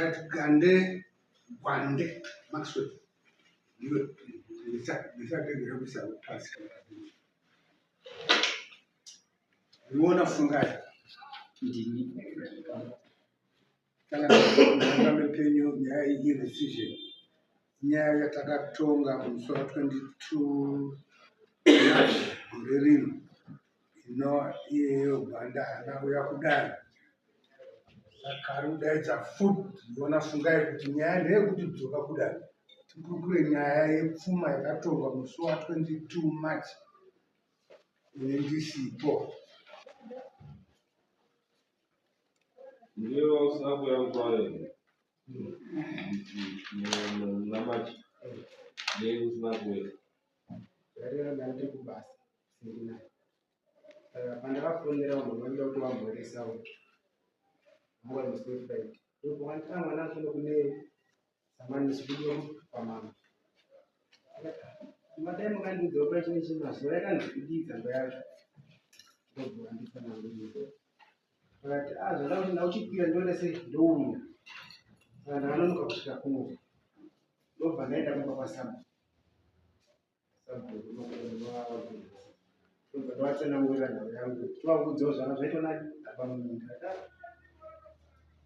Right, Gande, Gwande, Maxwell. Ndiwe ndisagegera kuisa pasi kana pabhenji. Ndiona Fungai. Ndini. Tanga pamberi penyu nyaya iyi rescission. Nyaya yatakatonga musi wa 22 March gore rino. Inova iyeyo Gwanda haana kuuya kudare. Saka ari kudaidza futi ndiona Fungai kuti nyaya ndeyekuti dzoka kudare tikurukure nyaya yepfuma yakatongwa musi wa 22 March ini ndisipo. Ndiwe usina kuuya kudare munamachi nei usina kuuya? Ndarira ndandiri kubasa sendinayo. Saka pandakafonera vanhu vaida kuti vamhoresawo vanga musi weFriday. Ndobva ah mwana achienda kune samanisi kudiwa kwamama. Madai makandiudzawo pachine chimazuva yakanzi kudii tsamba yacho. Ndobva vanditsanangurira. Vakati ah zvanda kuti ndauchikwira ndoenda sei ndouya. Saka ndakanonoka kusvika kuno. Ndobva ndaenda kumba kwasabhuku. Ndobva ndavatsanangurira nhau yangu tovaudzawo zvanga zvaitwa nani apa munyika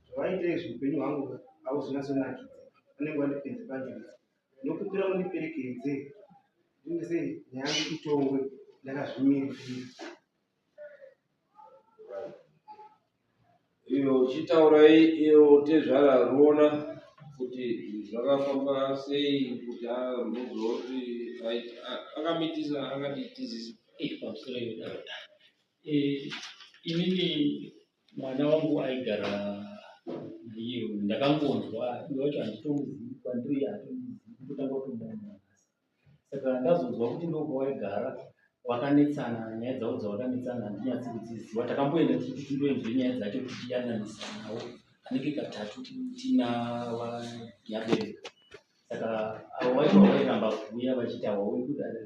zvavaita izvi upenyu hwangu hauzonyatsonakidza vanenge vandipinze panjodzi ndokumbira mundiperekedze ndinge sei nyaya yangu itongwe ndakazvimiririra. Iyo chitaurai iyo tezvara ruona kuti zvakafamba sei kuti amuzoti akamitisa akatitizisa. Pamusoro yedaro. Inini mwana wangu aigara naiye ndakangonzwa iye wacho handitomuzivi kwandiri haatomuzivi kutotanga kutomuona nhasi. Saka ndazonzwa kuti ndokwawaigara wakanetsana nyaya dzavo dzawakanetsana handinyatsi kudziziva. Takamboenda tichiti tindoinzwe nyaya dzacho tichiyananisa nawo kanenge katatu tina vanyabereka. Saka avo vacho vairamba kuuya vachiti hawauyi kudare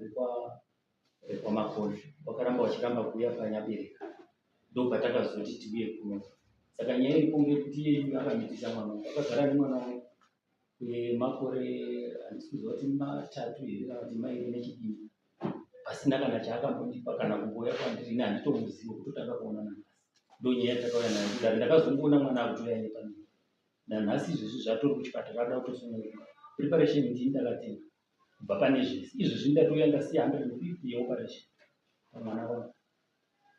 rekwaMakoni vakaramba vachiramba kuuya panyabereka ndopatakazoti tiuye kuno. Saka nyaya iripo ngeyekuti iyeyu akamitisa mwana wangu akagara nemwana wangu kwemakore handisi kuziva kuti matatu here kana kuti mairi nechidini pasina kana chaakambondipa kana kumbouya kwandiri ini handitomuzivi kutotanga kuona nanhasi ndonyaya yatakauya nayo kudare ndakazongoona mwana akutouya nepamiri nanhasi izvezvi zvatori kuchipatara ada kutosununguka preparation ndini ndakatenga kubva pane zvese izvezvi ndatouya ndasiya 150 yeoperation pamwana wangu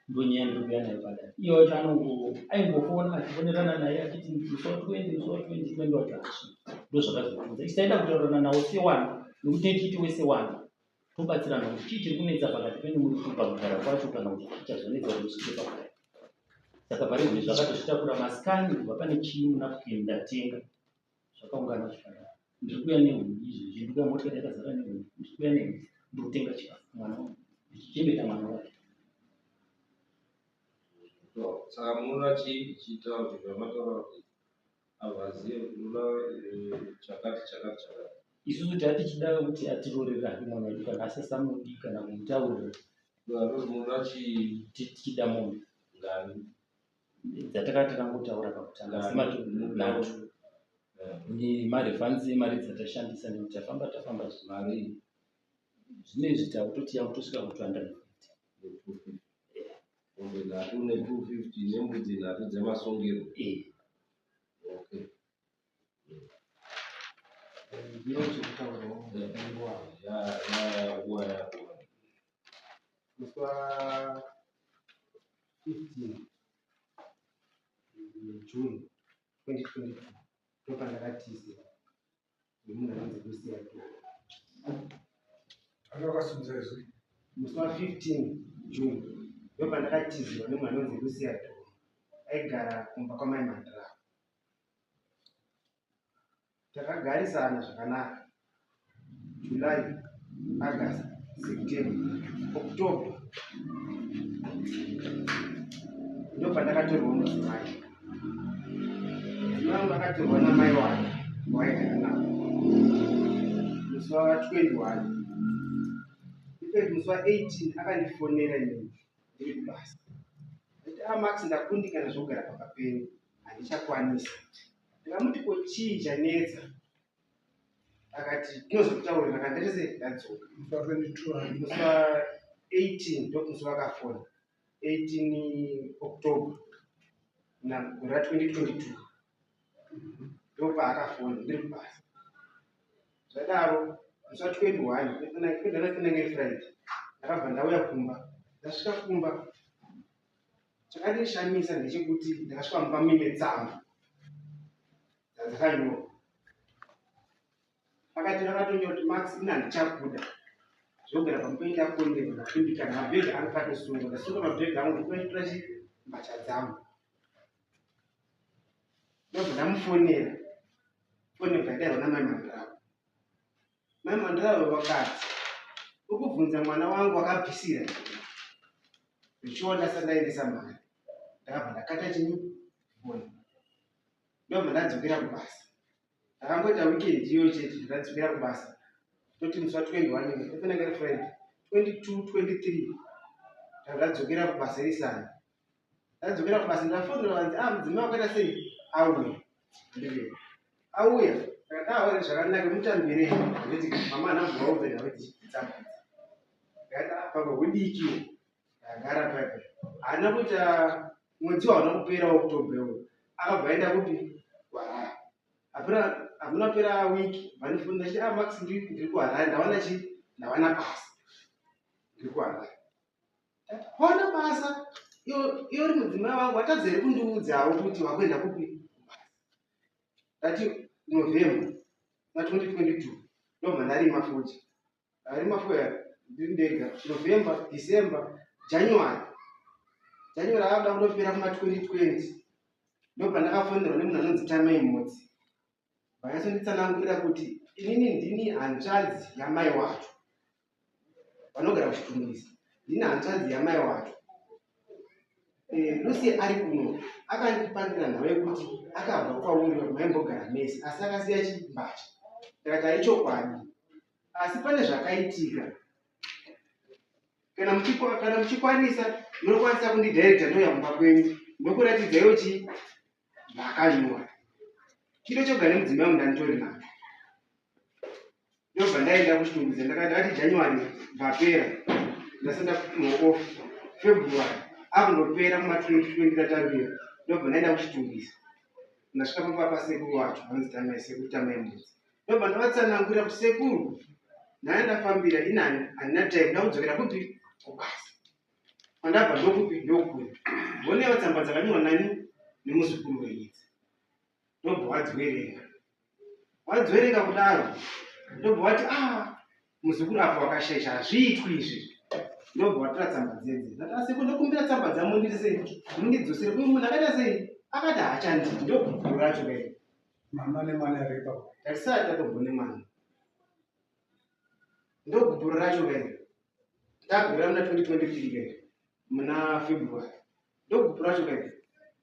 ndonyaya ndiri kuuya nayo padare iye wacho anongo aingofona achifonerana naye achiti musi wa 20 musi wa 20 20 wacho haasviki ndozvakazotiudza isu taida kutaurirana nawo sewana nekuti tichiti wese wana tobatsirana kuti chii chiri kunetsa pakati penyu muri kubva kugara kwacho kana kuti chii chazonetsa kuti musvike pakudai saka pari zvino zvakatozvitakura masikani kubva pane chii munapukeni ndatenga zvakaungana chipatara ndiri kuuya nehuni izvezvi ndiri kuuya motikari yakazara nehuni ndiri kuuya nehuni ndiri kutenga chikafu mwana wangu ndichichengeta mwana wake. Saka munoda chii chiita kuti zvamataura kuti avazive kuti munoda chakati chakati chakati. Isusu tanga tichida kuti atiroorere hake mwana wedu kana asasamudi kana kumutaurira. Munoda chii? Tichida mombe. Ngani? Dzataka takangotaura pakutanga asi nhatu nemarefunds emari dzatashandisa nekuti tafamba tafamba mari zvinezvi takutoti yakutosvika ku 250. Mombe nhatu ne 250 nembudzi nhatu dzemasungiro. Okay. Ndiro chekutaurawo nguva. Ya ya nguva yako. Musi wa 15 June 2022 ndopandakatizira nemunhu anonzi Lucia Dube. Akasunza izwi. Musi wa 15 June ndopandakatizirwa nemunhu anonzi Lucia Dube aigara kumba kwamai Mandrava. Takagarisana zvakanaka July, August, September, October ndopandakatorwa mudzimai. Mudzimai wangu akatorwa namai wake waigara navo musi wa 21. Infact musi wa 18 akandifonera inini ndiri kubasa. Ndati ah Max ndakundikana zvokugara pamba penyu handichakwanisa. Ndikamuti ko chii chanetsa? Akati tinozokutaurira kana ndaita sei ndadzoka. Musi wa 22 Musi wa 18 ndomusi wakafona 18 October na gore ra 2022 ndopaakafona ndiri kubasa. Zvadaro musi wa 21 21 Friday ndakabva ndauya kumba. Ndasvika kumba chakandishamisa ndechekuti ndakasvika mumba muine tsamba dzakanyorwa. Pakati vakatonyora kuti Max ini handichakuda zvogara pamupei ndakonderwa ndakundikana mabhegi angu akatosungwa ndasunga mabhegi angu ndikutora chi mbatya dzangu ndobva ndamufonera foni yobva yadairwa namai Mandirava. Mai Mandirava vakati uri kubvunza mwana wangu akabvisira zvichiona ndasati ndaendesa mari. Ndakabva ndakata chinyi foni ndobva ndadzokera kubasa. Ndakangoita weekend iyoyo chete ndadzokera kubasa toti musi wa 21 tofanira iri Friday 22 23 ndadzokera kubasa iri Sunday. Ndadzokera kubasa ndafonera vanzi ah mudzimai wakaita sei auya. Ndiri auya ndakati ah ore zvakanaka mutambirei nditi mama anambovaudza nhau dzitsamba. Ndakati ah pamwe hudikiwo ndagara paipa haana kuita mwedzi hauna kupera October uyu akabva aenda kupi kuHarare. Hakuna kupera week vandifonera chiti ah Max ndiri kuHarare ndawana chi ndawana basa ndiri kuHarare. Waona basa iwe uri mudzimai wangu watadza here kundiudzawo kuti wakuenda kupi kubasa. Ndati November na 2022 ndobva ndarima futi. Ndarima futi ndiri ndega November, December, January. January akuda kundopera kuma 2020 ndopandakafonerwa nemunhu anonzi Tamai Motsi. Vanyatsonditsanangurira kuti inini ndini hanzvadzi yamai wacho vanogara kuChitungwiza, ndini hanzvadzi yamai wacho. Lucy ari kuno akandipandira nhau yekuti akabva kwauri maimbogara mese asi akasiya chimbatya. Ndakati haichokwadi, asi pane zvakaitika. Kana muchikwanisa munokwanisa kundidirecta ndouya kumba kwenyu ndokuratidzaiwo chi zvakanyora. Chido chekugara nemudzimai wangu ndanditori nacho. Ndobva ndaenda kuChitungwiza ndakati January bvapera ndasenda off February akundopera kuma 2020 tatambira ndobva ndaenda kuChitungwiza. Ndasvika pamba pasekuru wacho vanonzi Tamai sekuru Tamai Mbudzi. Ndobva ndavatsanangurira kuti sekuru nhaya ndafambira ini handina time ndakudzokera kupi kubasa. Kwandabva ndokupi ndokure. Vonewo tsamba dzakanyorwa nani nemuzukuru wenyu idzi. Ndobva wadziwerenga. Wadziwerenga kudaro ndobva wati ah muzukuru apo wakashaisha hazviitwi izvi. Ndobva watora tsamba dzedze. Ndati asi ndokumbira tsamba dzamundiri sei mundidzosere kuyi munhu akaita sei akati haachandidi ndogupuro racho kai. Mama nemwana here ipapo? Tatisati tatombone mwana. Ndogupuro racho kai. Tagura muna 2023 kai muna February. Ndogupuro racho kai.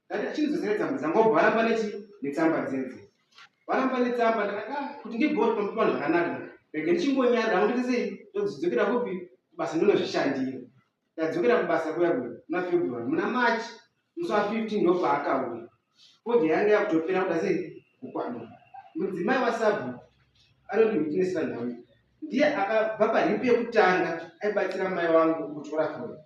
Ndati achindidzosere tsamba dzangu wobva waramba nechi netsamba dzedze. Waramba netsamba ndakati ah kuti ndigoti pamba panhu zvakanaka. Rege ndichingonyarara hangu ndoita sei ndodzidzokera kupi kubasa ndinozvishandira. Ndadzokera kubasa kuya kuya muna February muna March musi wa 15 ndopaakauya. Fodya yanga yakutopera kuda sei kukwana. Mudzimai wasabhuku anondiwitnessira nhau iyi. Ndiye akabva paripi yekutanga aibatsira mai vangu kutyora fodya.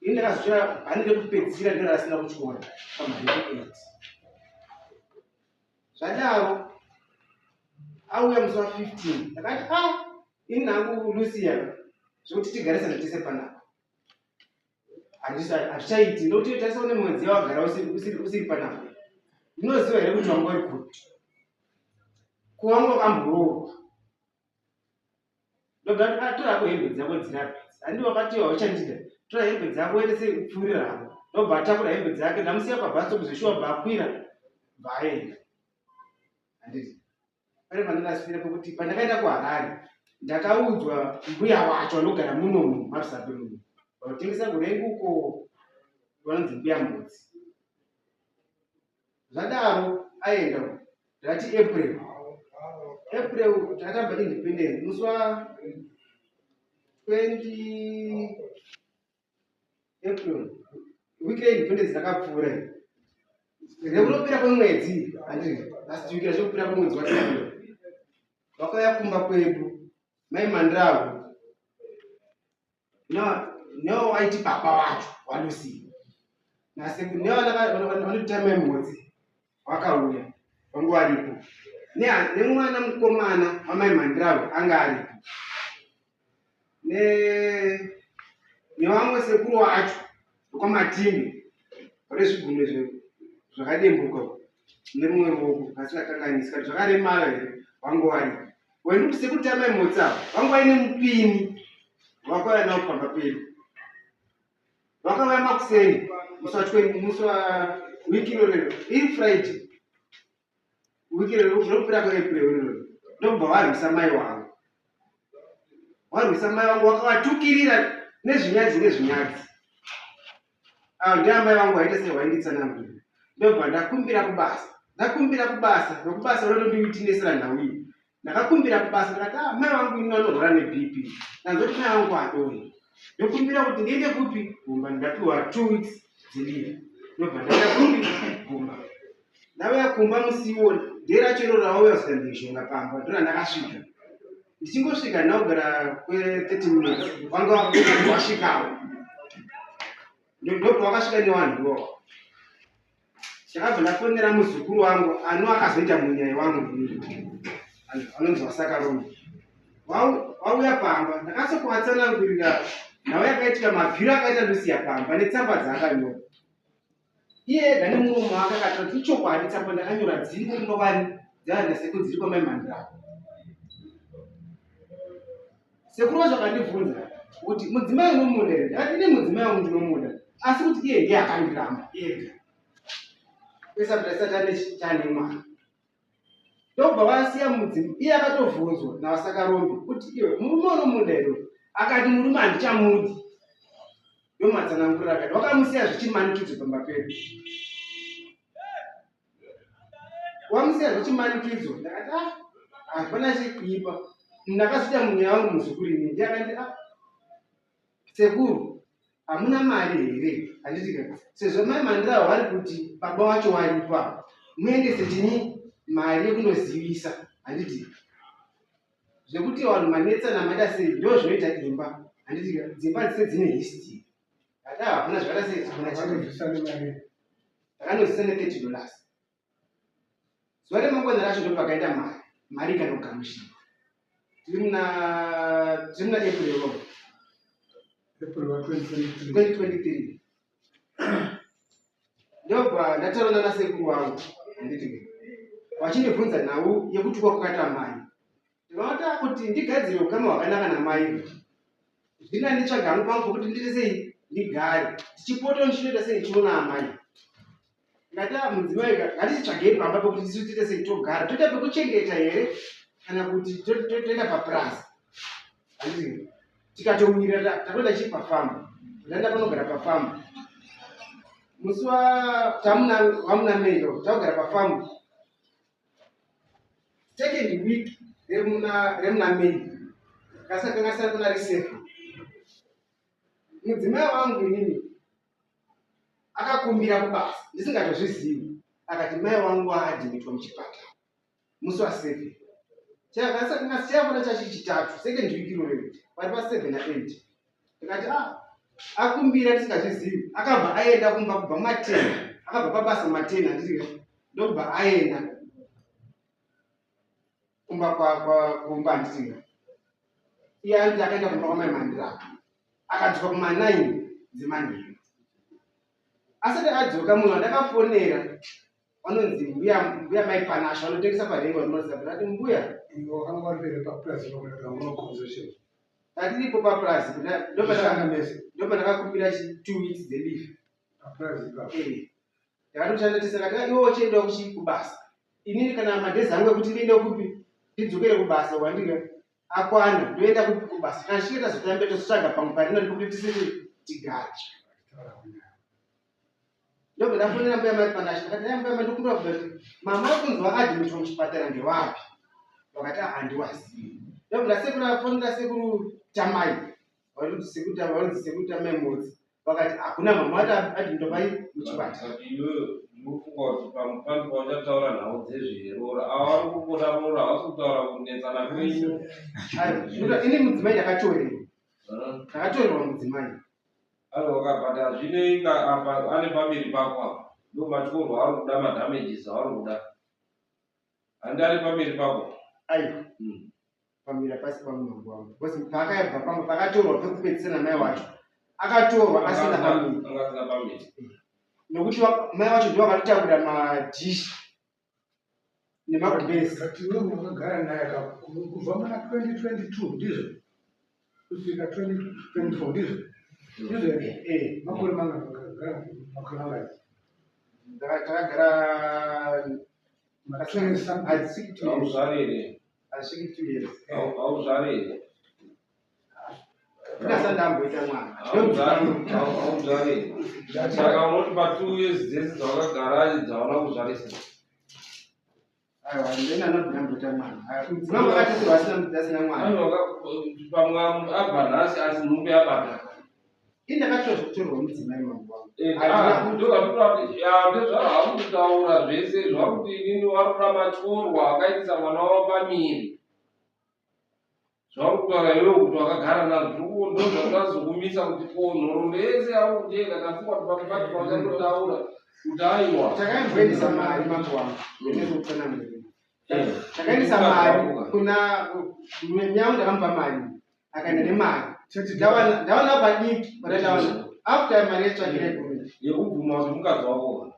Ini ndakazotyora bhandi rekupedzisira ndiro rasina kutyora pamaripi 8. Zvadaro auya musi wa 15 ndakati ah ini hangu Lucia zvekuti tigarisane tese panapa hazvichaiti ndokuti tarisa une mwedzi yawagara usiri panapa ndinoziva here kuti wanga uri kupi ko wanga wakamboroorwa ndobva ah, tora hako hembe dzako dzirapi handi wakati hauchandida tora hembe dzako uendese upfuurira hako ndobva atakura hembe dzake ndamusiya pabus stop zveshuwa bva akwira bva aenda handiti Pane pandakasvira pekuti pandakaenda kuHarare ndakaudzwa mbuya wacho anogara munomu maRusape muno vanotengesa kurengu uko vanonzi mbuya Mbudzi. Zvadaro aenda uko ndakati April April takatamba independence musi wa 20 April week reindependence rakapfuura iri. Rekutopera kwemwedzi handiti last week rachokupera kwemwedzi wacho vakauya kumba kwedu mai Mandravo newo waiti baba wacho waLucia nasekuru nevanoti mai Mhodzi vakauya vangu varipo nemwana mukomana wamai Mandravo anga aripo nevamwe sekuru wacho wekwaMatimbe vane zvigunwe zvakadembuka nerumwe ruoko vasingakanganisi kati zvakaremara here vangu varipo wendikuti sekuru tamai Motsi ava vangu vaine mupini vakauya nawo pamba pedu vakauya makuseni musi wa 20 musi wa wiki irorero iri Friday wiki rekupera kweApril iroro ndobva varwisa mai vangu varwisa mai vangu vakavatukirira nezvinyadzi nezvinyadzi. Avo ndiamai vangu vaita sei vainditsanangurira. Ndobva ndakumbira kubasa, ndakumbira kubasa, vekubasa vanotondiwitinesera nhau iyi. Ndakakumbira kubasa ndikati ah, mai vangu ini vanorwara neBP, ndanzwa kuti mai vangu adonha, ndokumbira kuti ndiende kupi kumba. Ndapiwa 2 weeks dzeleave, ndobva ndaenda kupi kumba. Ndauya kumba musi iwo day racho iro ravauya kuzoita mhirizhonga pamba ndo randakasvika. Ndichingosvika ndinakugara kwe30 minutes vanga wasvikawo, ndobva wakasvika nevanhu iwawo. Ndakabva ndafonera muzukuru wangu ano akazoita munyai wangu anonzi Wasakarombe. Wauya pamba ndakatsokuvatsanangurira nhau yakaitika, mabviro akaita Lucia pamba netsamba dzaakanyora iye ega nemuromo wake. Akati kuti ichokwadi, tsamba ndakanyora dziriko kumba kwani dzava nasekuru, dziri kwamai Mandirako. Sekuru vacho akandibvunza kuti mudzimai unomuda here? Ndakati ini mudzimai wangu ndinomuda, asi kuti iye ndiye akandiramba ega kwesati tane mwana. Ndobva vasiya mudzimai iye akatobvunzwa naVaSakarombe kuti iwe murume unomuda here? Akati murume handichamudi. Ndomatsanangurira akati wakamusiya zvichimanikidzo pamba pedu, wamusiya zvichimanikidzo. Ndakati ah, hapana chikuipa. Ndakazoita munyaya wangu muzukuru ini ndiye akandi ah, sekuru hamuna mari here? Handiti ka sezvo mai Mandirawo vari kuti baba wacho waripa, muendese chini mari yekunozivisa. Handiti zvekuti vanhu manetsana maita sei, ndo zvinoita imba. Handiti ka dzimba dzise dzine history. Ati hakuna zvakaita sei, hakuna chii. Vanobvisa nemari. Ndakanozisa ne$30. Zuva remangwana racho ndopakaenda mari, mari ikanogamuchirwa. Tiri muna April ro April wa 2023. 2023. Ndobva ndataura nasekuru wangu, handiti vachindibvunza nhau yekutukwa kwakaita mai. Ndinoda kuti ndigadzire ukama hwakanaka namai, zvina nditsvaga hangu pangu pokuti ndiite sei ndigare tichipota ndichinoita sei ndichiona amai. Ndati "Ah, mudzimai ngatitsvagei pamba pekuti tisu tiite sei togara, toita pekuchengeta here kana kuti toenda papurazi?" Handiti tikatowira takuenda chii pafamu. Ndaenda panogara pafamu musi wa tamuna wamuna May, takugara pafamu second week remuna May kasakangasana kuna risefu. Mudzimai wangu inini akakumbira kubasa ndisingatozvizivi, akati mai wangu waadhimitwa muchipatara musi wa7 chakafana chachi chitatu, second week irorero pari pa7 na8. Ndikati ah, akumbira tisingazvizivi, akabva aenda kumba kubva ma10, akabva pabasa ma10, handiti ndobva aenda kumba kumba handiti iye anoti akaenda kumba kwamai Mandirako akadzoka kuma9 dzemanheru. Asati adzoka munhu wandakafonera vanonzi mbuya mai Panasha vanotengesa parengo vanomaziva. Ndati mbuya Iwe wakanga uri papurazi pakuita conversation. Tatiripo papurazi. Zvishanda mese. Ndopandakakumbira 2 weeks dzeleave. Papurazi ipapo. Eh, ndakatoshanda tese. Kati iwe uchiendawo kubasa, inini kana madays angu ekuti ndiende kupi ndidzokere kubasa wandika akwana, ndoenda kupi kubasa. Kana tichinge tazotambe tozotsvaga pamwe parina ndikuti tisese tigare. Taura kunyaya. Ndobva ndafonera mbuya mai Panasha. Ndakati dai mbuya mai ndokumbira kubva kuti mama wekunzi vaadhimitwa muchipatara ndewapi? Vakati "Ah, handiwazivi." Ndobva ndasekuru afonera sekuru Tamai, vanonzi sekuru Tamai Motsi, vakati hakuna mama wati adhimitwa pai muchipatara. But iwewe Ndinofunga kuti pamwe pane pauchataura nhau dzezveroora. Ava vari kukuda roora, havasi kutaura kunetsana kwenyu. Aiwa, ini mudzimai ndakatorerwa. Ndakatorerwa mudzimai. Aiwa, but hazvinei ka apa ane pamiri pako apa. Ndo matyorwa auri kuda, madamages auri kuda. Handi ari pamiri pako? Aiwa. Pamira pasi pangu mambo wangu. Because paakabva pamba pakatorwa pekupedzisira namai wacho. Akatorwa asina pamiri. Anga asina pamiri. Nokuti mai vacho ndivo vakatotakura madhishi nemagumbezi. But iwe wakagara naye ka kubva muna 2022 ndizvo kusvika 2024 ndizvo ndizvo here? Eh, Makore mangani wakagara makore mangani? Takagara Ma20 something. Hazvisviki 2 years. Hauzvari here? Hazvisviki 2 years. Hauzvari here? Ndinasa ndamboita mwana. Hauzvari hauzvari here? Saka unoti pa 2 years dzese dzawakagara dzauna kuzvarisa. Aiwa, ndina ndamboita mwana. Mudzimai wakati asina asina mwana. Aiwa, pamwe abva nhasi asi nhumbu yabata. Ini ndakatora zvekutorwa mudzimai mambo wangu. Ndezvavari kutaura zvese zvauri kuti inini vari kuda matyorwa akaitisa mwana wavo pamiri. Zvauri kutaura iwewe kuti wakagara nazvo ndozvakazokumisa kuti ko nhoroondo yese yauri kutenda tafunga kuti pamwe pacho pauchatotaura kuti aiwa. Takaimboendesa mari mambo wangu. Ndinezokutsanangurira. Takaendesa mari kuna nyangu, ndakamupa mari akaenda nemari. Chete. Ndawana padiki patandawana after mari yetsvakira gumi. Yekubvuma kuti mukadzi wako.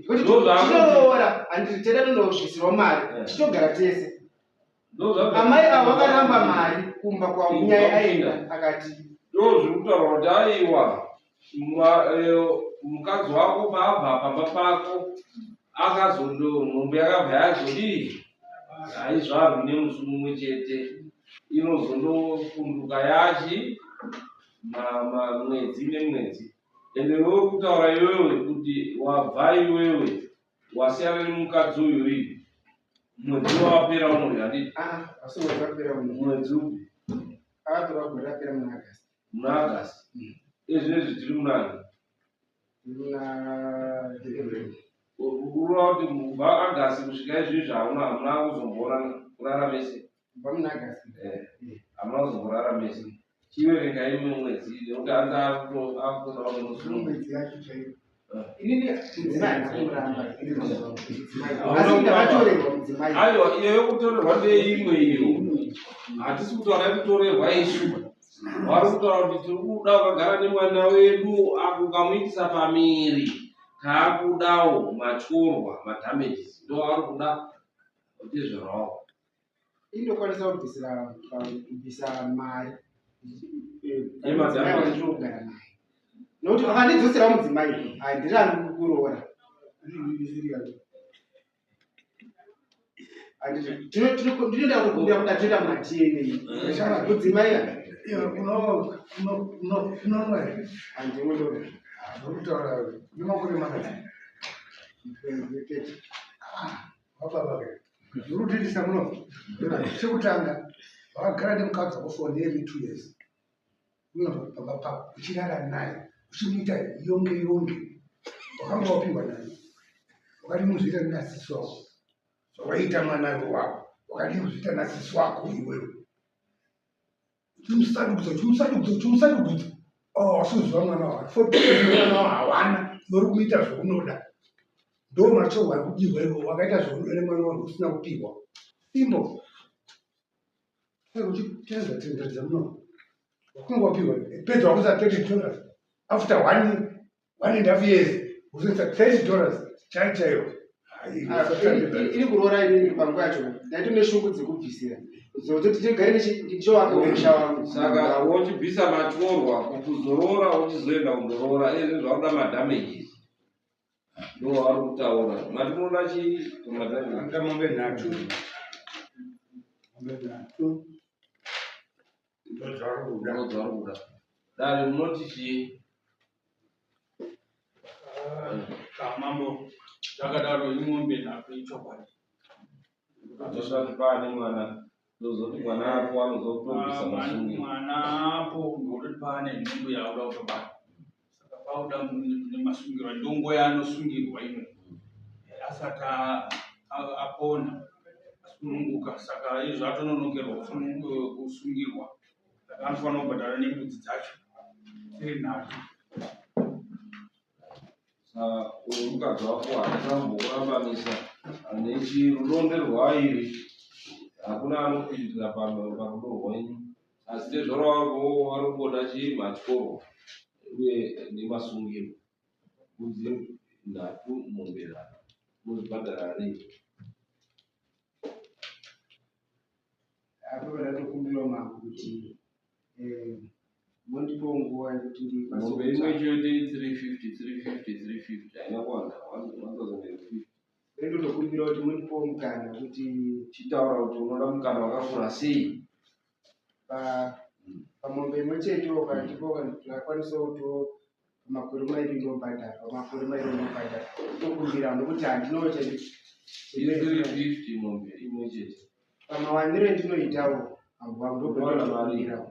Kuti Ndo zvaanoti- tinoroora handiti tenda tondobvisirwa mari titogara tese. Ndozva Amai avo vakaramba mari kumba kwavo nyaya aenda akati ndo zviri kutaura kuti aiwa mukadzi wako paabva pamba pako akazondo nhumbu yakabva yazodii haizvarwi nemusi mumwe chete inozondopunduka yachi mwedzi nemwedzi ende iwewe kutaura iwewe kuti wabva iwewe wasiyana nemukadzi uyu rii mwedzi wapera unoyu handiti? Ah, asi mwedzi wapera uno. Mwedzi upi? Akatora gore rapera muna August. Muna August. Ezvinezvi tiri munani? Muna April. Kureva kuti kubva August kusvika izvizvi hamuna hamuna kuzomboona kurara mese? Kubva muna August. Hamuna kuzomborara mese. Chiverenga imwe mwedzi nekuti anzi akutoda kunosunga. Mwedzi yacho chaiyo. Inini mudzimai handina kumuramba inini mudzimai. Hauna Asi kuramba. ndakatorerwa mudzimai. Aiwa, iyo yokutorerwa ndeimwe iyo. Hatisi kutaura yekutorerwa isu. Vari kutaura kuti tiri kuda wakagara nemwana wedu ukamuitisa pamiri taakudawo matyorwa madamages ndo avari kuda ndizvorawo. Indokwanisa kubvisira kubvisa mari Yemadamages. Mudzimai wandinogara naye nokuti vakandidzosera mudzimai handirani kuroora. Ndinoenda kukumbira kuti atoenda muna DNA mudzimai. Iwe unomwa here? Handimwe. Uri kutaura nemakore mangani? Wababa ke uri kutiitisa muno. Chekutanga wakagara nemukadzi wako for nearly 2 years unobva pamba pako uchirara naye uchimuita yonge yonge. Wakanga wapiwa naye wakadii kuzviita nasisi wako zvawaita mwana wako wakadii kuzviita nasisi wako iwewe uchimusadugudza uchimusadugudza uchimusadugudza. Oh, wasiuziva mwana wako for 2 years mwana wako hawana uri kumuita zvaunoda. Ndo machorwa ari kudiwa iwe wakaita zvaunoda nemwana wako usina kupiwa simbo uchitenza muno wakanga wapiwa pedza wakuisa $30 after one and a half years uzoisa $30 chai chaiyo. Iri kuroora inini panguva yacho ndaitone shungu dzekubvisira zototi tigare ndichowake musha wangu. Saka wochibvisa matyorwa kuzoroora uchizoenda kundoroora izvi zvakuda madamages ndo wavari kutaura. Mati munoda chii pamadamages? Anga mombe nhatu, mombe nhatu ndo dzauri kuda. Ndo dzavari kuda. Dare munoti chii? Mambo, zvakadaro imombe nhatu ichokwadi. Hatosati paane mwana ndozoti mwana apo anozotobvisa masungi. Mwana apo ndokutoti paane nhumbu yauda kutobata saka pauda nemasungirwa ndongo yaanosungirwa ino. Asati apona asununguka, saka izvo atononokerwa kusungirwa, saka anofanira kubhadhara nembudzi dzacho dziri nhatu. Uyu mukadzi wako hatina kumbokurambanisa nechirudo nderwairi, hakuna anopindira parudo rwenyu, asi tezvaro wako vari kungoda chii matyorwa uye nemasungiro. Mbudzi nhatu, mombe nhatu, muzvibhadhara rii? Apo ndatokumbirawo mambo kuti mondipawo nguva yekuti ndikwanise Mombe imwe chete 350 350 350 haina kuwanda, 1050. Ndotokumbira kuti mundipawo mukana wekuti Chitaura kuti unoda mukana wakakura sei. Pamombe imwe chete ukandipawo ndingakwanisawo kuti pamakore mairi ndobhadhara, pamakore mairi ndobhadhara. Ndokumbira nekuti handinawo chete. Iri 350 mombe imwe chete. Pamawaniro endinoitawo mambo wangu Unowana mari. ndokumbirawo.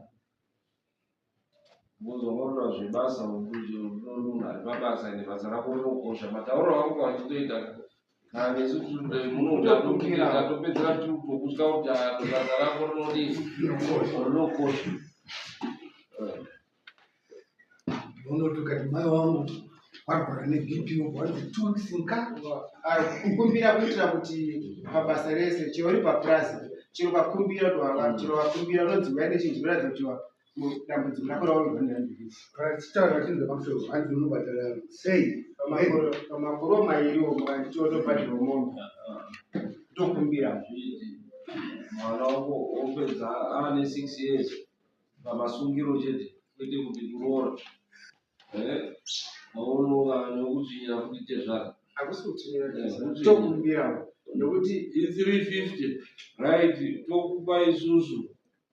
Mozongorora zvebasa, munhu ari pabasa ende basa rako rinokosha. Matauriro ako kwachitoita kana nesu munotopedzera tokutya kuti basa rako rinodii, rinokosha. Unoti ukati mai wangu warwara neBP, wanzi 2 weeks nka. Kukumbira kuitira kuti pabasa rese, chero uri papurazi, chero ukakumbira kuti chero wakumbira unonzi uya nechinhu chinoratidza kuti dambudziko rako raurwa nerandivisi. Chitaura chinhu pamusoro, hanzi unobhadhara sei? Pamakore mairiwo mukanditi wotobhadhirwa mombe, tokumbira. Mwana wako opedza aane 6 years pamasungiro chete, kwete kuti kuroora. Maonoka nekutsvinyira futi tezvara. Hakusi kutsvinyira. Kutsvinyira. Tokumbirawo nekuti I350, right? Tokupa isusu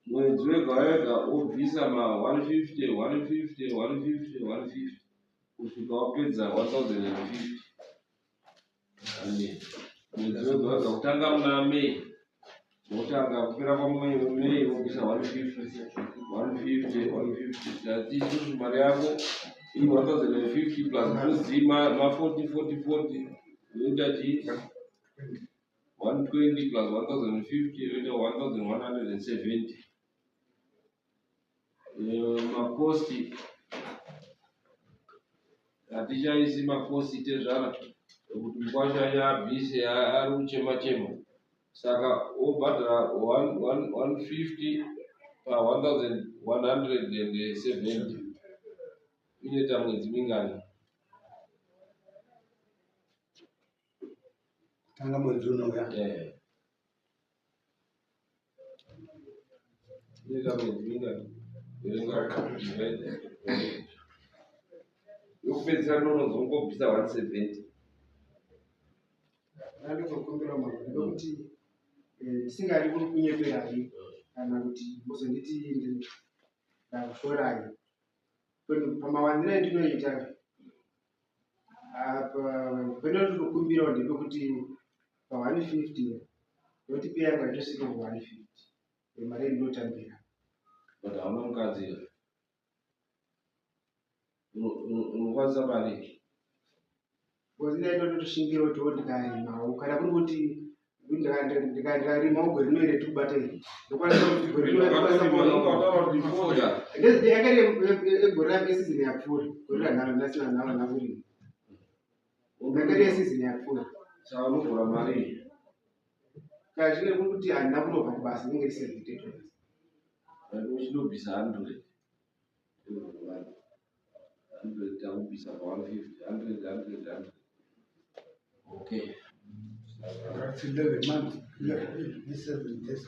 mwedzi wega wega, wobvisa ma 150 150 150 150 kusvika wapedza 1050. Ane mwedzi wega wega kutanga muna May, wotanga kupera kwaMay, May wobvisa 150 150 150. Tati isusu mari yako i 1050 plus mbudzi ma 40 40 40 yoita chii? 120 plus 1050 yoita 1170. Makosti hatichaisi makosti tezvara ekuti mukwasha abvise, ari kuchema chema, saka wobhadhara 150 pa 1170 inoita mwedzi mingani? Tanga mwedzi unouya. Inoita mwedzi mingani? Verenga, divide. Yokupedzisira ndonozongobvisa 170. Ndandozokumbira mambo ndekuti ndisingadi kunyeperai kana kuti muzonditi ndakushorai. Pamawaniro endinoita apa, pendinotokumbirawo ndepekuti pa 150 nekuti pay yangu haitosvika ku 150 mari yendinotambira. But hauna mukadzi here? Unokwanisa mari? Because ndaitotoshingira kuti wo ndikarimawo, kana kuri kuti ndikarimawo gore rino iri tikubata iri, ndokwanisa kuti gore rino ndokwanisa kuona. Yakaita egore reseason yapfuura, gore ranharo ndasina nharo nakurima, yakaita yeseason yapfuura. Saka unogora mari? Kana zvine kuri kuti handina kunovha kubasa, inenge iri $78. Uchinobvisa 100, 100 takubvisa pa 150, 100 100 100, okay. That's 11 months, 11, 7 days.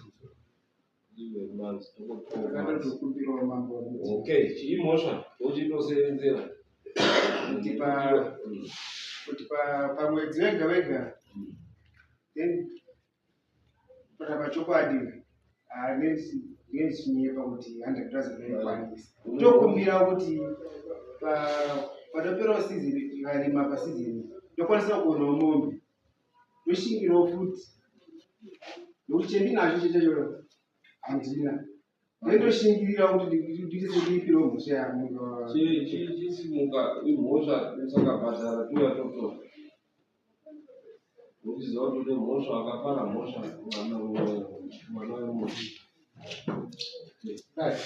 11 months, toko 12 months. Akatotokumbirawo mambo kuti Okay, chiimhosva uchitosevenzera. Kuti kuti pamwedzi wega wega, then kutaura chokwadi ndichinyepa kuti 100,000 ndaikwanisa. Tokumbira kuti panoperawo season, tikarima paseason, ndokwanisa kuonawo mombe, ndoshingirawo futi nekuti chendinacho chechacho handina, ndendoshingirira kuti ndiise ndiipirewo mhosva yangu. Chisimuka imhosva, usakabhadhara tuya totora. Uchiziva kuti une mhosva, akapara mhosva mwana mwana wemunhu. Right.